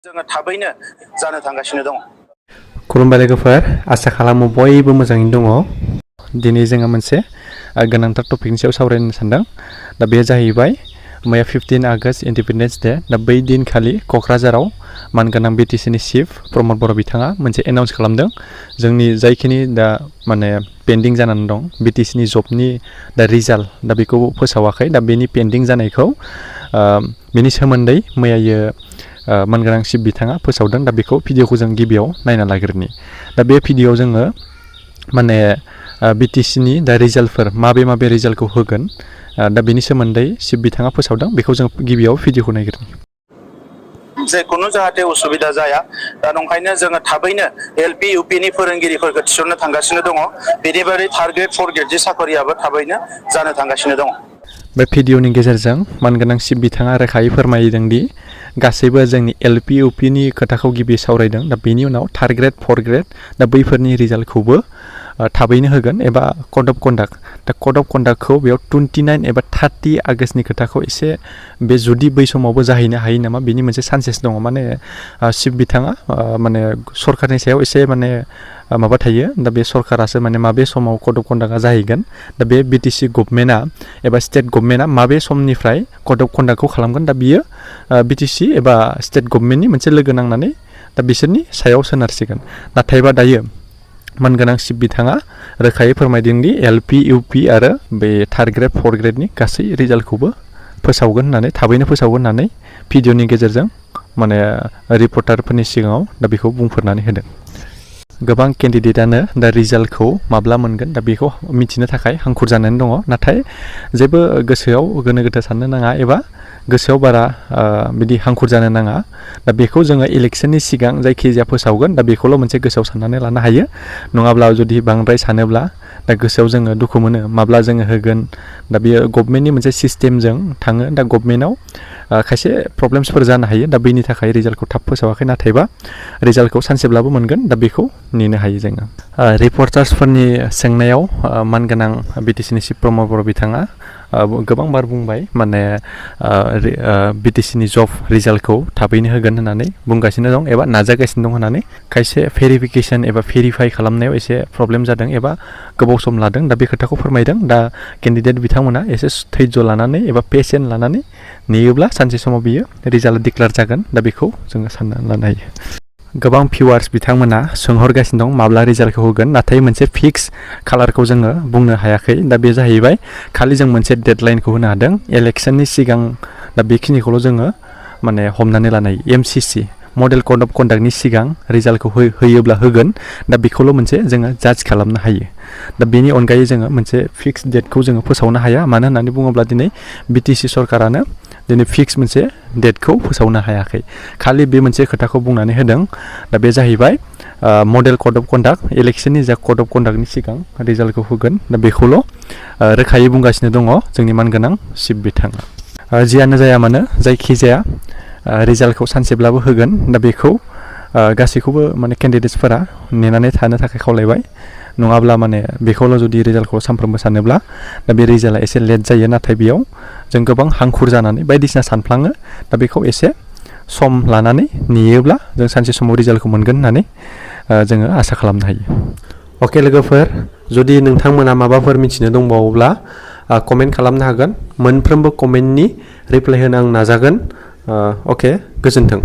जोङो थाबैनो जानो थांगासिनो दङ। खुलुमबाय लोगोफोर, आसा खालामो बयबो मोजाङैनो दङ। दिनै जोङो मोनसे गोनांथार टपिकनि सायाव सावरायनो सानदों। दा बे जाहैबाय मैया 15 आगष्ट इन्डिपेन्डेन्स डे। दा बै दिनखालि क'क्राझाराव मानगोनां BTC नि चिफ प्रमद बर' बिथाङा मोनसे एनाउन्स खालामदों। जोंनि जायखिनि दा माने पेन्डिं जानानै दं BTC नि जबनि दा रिजाल्ट, दा बेखौ फोसावाखै। दा बेनि पेन्डिं जानायखौ बेनि सोमोन्दै मैयायो मानगोनां चिफ बिथाङा फोसावदों। दा बेखौ भिडिअखौ जों गिबियाव नायना लाग्रोनि। दा बे भिडिअआव जोङो माने BTC नि दा रिजाल्टफोर माबे रिजाल्टखौ होगोन दा बेनि सोमोन्दै चिफ बिथाङा फोसावदों। बेखौ जों गिबियाव भिडिअखौ नायग्रोनि। जेखुनु जाहाथे उसुबिदा जाया, दा नंखायनो जोङो थाबैनो LP UP नि फोरोंगिरिफोरखौ थिसननो थांगासिनो दङ। बेनि बादै थार्ड ग्रेड 4th ग्रेड साखरियाबो थाबैनो जानो थांगासिनो दङ। बे भिडिअनि गेजेरजों मानगोनां चिफ बिथाङा रोखायै फोरमायदों दि गासैबो जोंनि LP UP नि खोथाखौ गिबि सावरायदों। दा बेनि उनाव थार्ड ग्रेड 4th ग्रेड दा बैफोरनि रिजाल्टखौबो थाबैनो होगोन एबा कड अफ कन्डाक्ट। दा कड अफ कन्डाक्टखौ बेयाव 29 एबा 30 आगष्टनि खोथाखौ एसे बे जुदि बै समावबो जाहैनो हायो नामा, बेनि मोनसे चान्सेस दङ। माने चिफ बिथाङा माने सरकारनि सायाव एसे माने माबा थायो। दा बे सरकारासो माने माबे समाव कड अफ कन्डाक्टआ जाहैगोन। दा बे BTC गभर्नमेन्टआ एबा स्टेट गभर्नमेन्टआ माबे समनिफ्राय कड अफ कन्डाक्टखौ खालामगोन, दा बियो BTC एबा स्टेट गभर्नमेन्टनि मोनसे लोगो नांनानै दा बिसोरनि सायाव सोनारसिगोन। नाथायबा दायो मानगोनां चिफ बिथाङा रोखायै फोरमायदों दि LP UP आरो बे थार्ड ग्रेड 4th ग्रेडनि गासै रिजाल्टखौबो फोसावगोन होननानै, थाबैनो फोसावगोन होननानै भिडिअनि गेजेरजों माने रिपर्टारफोरनि सिगाङाव दा बेखौ बुंफोरनानै होदों। गोबां केन्डिडेटआनो दा रिजाल्टखौ माब्ला मोनगोन दा बेखौ मिथिनो थाखाय हांखुर जानानै दङ। नाथाय जेबो गोसोआव गोनो गोथो साननो नाङा एबा गोसोआव बारा बिदि हांखुर जानो नाङा। दा बेखौ जोङो इलेक्सननि सिगां जायखिजाया फोसावगोन, दा बेखौल' मोनसे गोसोआव साननानै लानो हायो। नङाब्ला जुदि बांद्राय सानोब्ला दा गोसोआव जोङो दुखु मोनो, माब्ला जोङो होगोन। दा बेयो गभर्नमेन्टनि मोनसे सिस्टेमजों थाङो। दा गभर्नमेन्टआव खायसे प्रब्लेम्सफोर जानो हायो। दा बेनि थाखाय रिजाल्टखौ थाब फोसावाखै। नाथायबा रिजाल्टखौ सानसेब्लाबो मोनगोन। दा बेखौ नेनो हायो जोङो। रिपर्टार्सफोरनि सोंनायाव मानगोनां BTC नि चिफ प्रमद बर' बिथाङा गोबां बार बुंबाय, माने BTC नि जब रिजाल्टखौ थाबैनो होगोन होननानै बुंगासिनो दं एबा नाजागासिनो दं होननानै। खायसे भेरिफिकेसन एबा भेरिफाइ खालामनायाव एसे प्रब्लेम जादों एबा गोबाव सम लादों। दा बे खोथाखौ फोरमायदों। दा केन्डिडेट बिथांमोना एसे धैर्य लानानै एबा पेसेन्ट लानानै नेयोब्ला सानसे समाव बियो रिजाल्ट डिक्लेयार जागोन। दा बेखौ जोङो साननानै लानो हायो। गोबां भिउवार्स बिथांमोना सोंहरगासिनो दं माब्ला रिजाल्टखौ होगोन, नाथाय मोनसे फिक्स कालारखौ जोङो बुंनो हायाखै। दा बे जाहैबाय खालि जों मोनसे डेडलाइनखौ होनो हादों इलेक्सननि सिगां। दा बेखिनिखौल' जोङो माने हमनानै लानो हायो। MCC मडेल कड अफ कन्डाक्टनि सिगां रिजाल्टखौ होयोब्ला होगोन। दा बेखौल' मोनसे जोङो जाज खालामनो हायो। दा बेनि अनगायै जोङो मोनसे फिक्स डेटखौ जोङो फोसावनो हाया। मानो होननानै बुङोब्ला दिनै BTC सरकारानो दिनै फिक्स मोनसे डेटखौ फोसावनो हायाखै। खालि बे मोनसे खोथाखौ बुंनानै होदों। दा बे जाहैबाय मडेल कड अफ कन्डाक्ट, इलेक्सननि जा कड अफ कन्डाक्टनि सिगां रिजाल्टखौ होगोन। दा बेखौल' रोखायै बुंगासिनो दङ जोंनि मानगोनां चिफ बिथाङा। जियानो जाया मानो जायखिजाया रिजाल्टखौ सानसेब्लाबो होगोन। दा बेखौ गासैखौबो माने केन्डिडेट्सफोरा नेनानै थानो थाखाय खावलायबाय। नङाब्ला माने बेखौल' जुदि रिजाल्टखौ सानफ्रोमबो सानोब्ला दा बे रिजाल्टआ एसे लेट जायो। नाथाय बेयाव जों गोबां हांखुर जानानै बायदिसिना सानफ्लाङो। दा बेखौ एसे सम लानानै नेयोब्ला जों सानसे समाव रिजाल्टखौ मोनगोन होननानै जोङो आसा खालामनो हायो। अके लोगोफोर, जुदि नोंथांमोना माबाफोर मिथिनो दंबावोब्ला कमेन्ट खालामनो हागोन। मोनफ्रोमबो कमेन्टनि रिप्लाइ होनो आं नाजागोन। अके, गोजोन्थों।